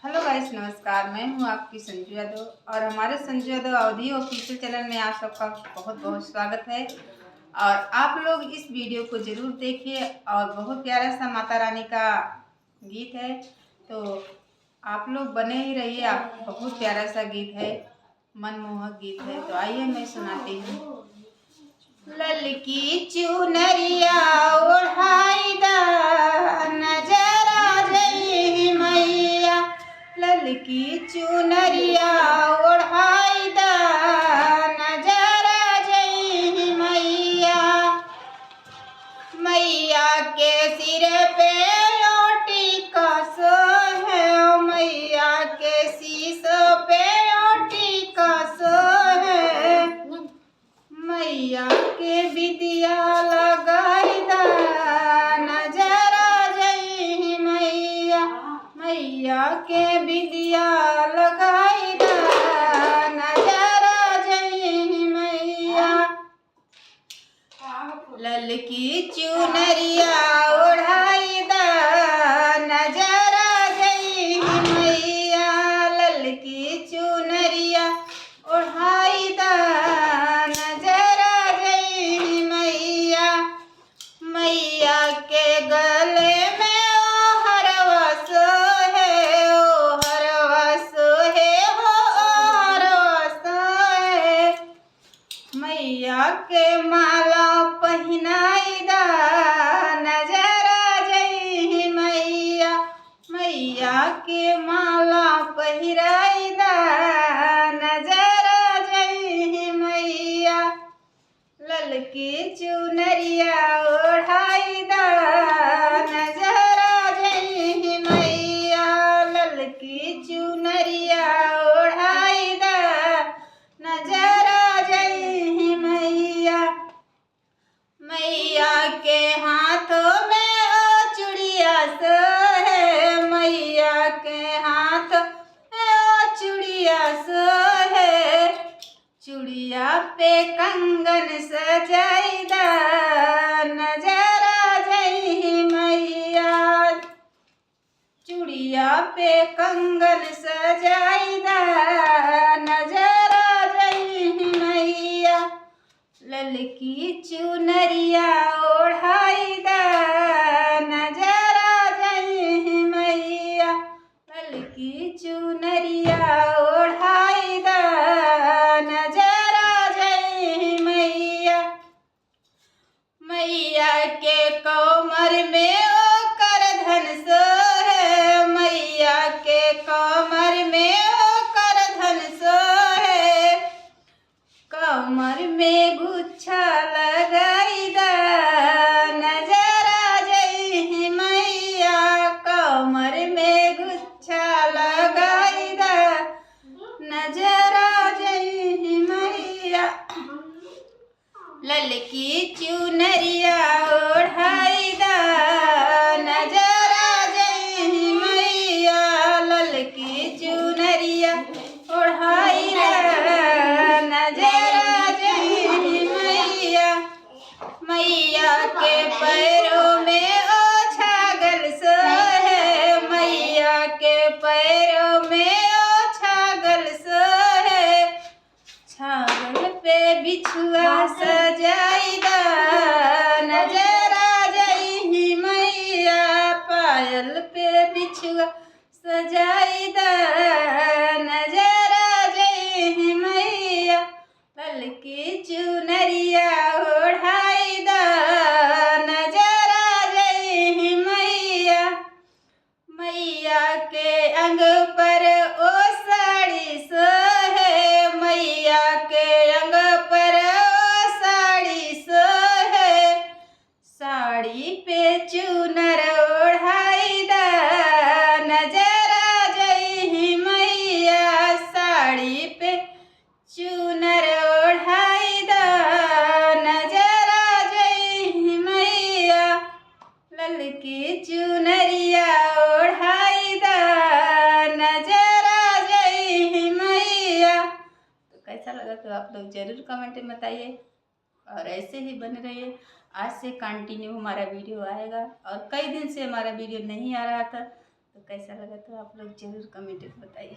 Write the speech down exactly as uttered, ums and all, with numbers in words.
हेलो गाइस, नमस्कार। मैं हूं आपकी संजू यादव और हमारे संजू यादव अवधी ऑफिशियल चैनल में आप सबका बहुत बहुत स्वागत है। और आप लोग इस वीडियो को जरूर देखिए और बहुत प्यारा सा माता रानी का गीत है, तो आप लोग बने ही रहिए। आप बहुत प्यारा सा गीत है, मनमोहक गीत है, तो आइए मैं सुनाती हूँ। ललकी चुनरिया ओढ़ाई दा, नजर आ जइही मैया। ललकी चुनरिया ओढ़ाई दा, नजर आ जइही मैया। मैया के सिर पे ओटी कसो है, मैया के शीश पे ओटी कसो है। मैया के बिंदिया लगाई दा, नजर आ जइही मैया। मैया के बिंदिया लगाई दा, नजर आ जइही मैया। ललकी चुनरिया ओढ़ाई दा, नजर आ जइही मैया। ललकी चुनरिया ओढ़ाई दा, नजर आ जइही मैया। मैया के गले में ओ हरवा सोहे, ओ हरवा सोहे हो, ओ हरवा सोहे। मैया के माला पहिनाई दा, नजर आ जइही मैया। मैया के माला पहिराई दा, नजर आ जइही मैया। ललकी चुनरिया ओढ़ाई दा, नजर आ जइही मैया। ललकी चुनरिया ओढ़ाई दा, नजर आ जइही मैया। मैया के हाथों में ओ चुड़िया सोहे, मैया के हाथ में ओ चुड़िया सोहे। चुड़िया पे कंगन सजाई दा, नजर आ जइही मैया। चुड़िया पे कंगन सजाई दा, नजर आ जइही मैया। ललकी चुनरिया ओढ़ाई दा, नजर आ जइही मैया। ललकी चुनरिया ओढ़ाई दा, नजर आ जइही मैया। मैया के कमर में ओ करधन सोहे, मैया के कमर में ओ करधन सोहे। कमर में गुच्छा लगाई दा, नजर आ जइही मैया। कमर में गुच्छा लगाई दा, नजर आ जइही मैया। ललकी चुनरिया ओढ़ाई दा, नजर आ जइही मैया। ललकी चुनरिया ओढ़ाई दा, नजर आ जइही मैया। मैया के पैरों में ओ छागल सोहे, मैया के पैरों में ओ छागल सोहे। छागल पे बिछुआ सजाई दा, नजर आ जइही मैया। पायल पे बिछुआ सजाई दा, नजर आ जइही मैया। ललकी चुनरिया ओढ़ाई दा, नजर आ जइही मैया। मैया के अंग पर ओ साड़ी सोहे, मैया के अंग पर ओ साड़ी सोहे। साड़ी पे चुनर ओढ़ाई दा, नजर आ जइही मैया। साड़ी पे चुनर ओढ़ाई दा, नजर आ जइही मैया। ललकी चुनरिया ओढ़ाई दा, नजर आ जइही मैया। तो कैसा लगा तो आप लोग जरूर कमेंट में बताइए और ऐसे ही बने रहिए। आज से कंटिन्यू हमारा वीडियो आएगा और कई दिन से हमारा वीडियो नहीं आ रहा था, तो कैसा लगा तो आप लोग जरूर कमेंट में बताइए।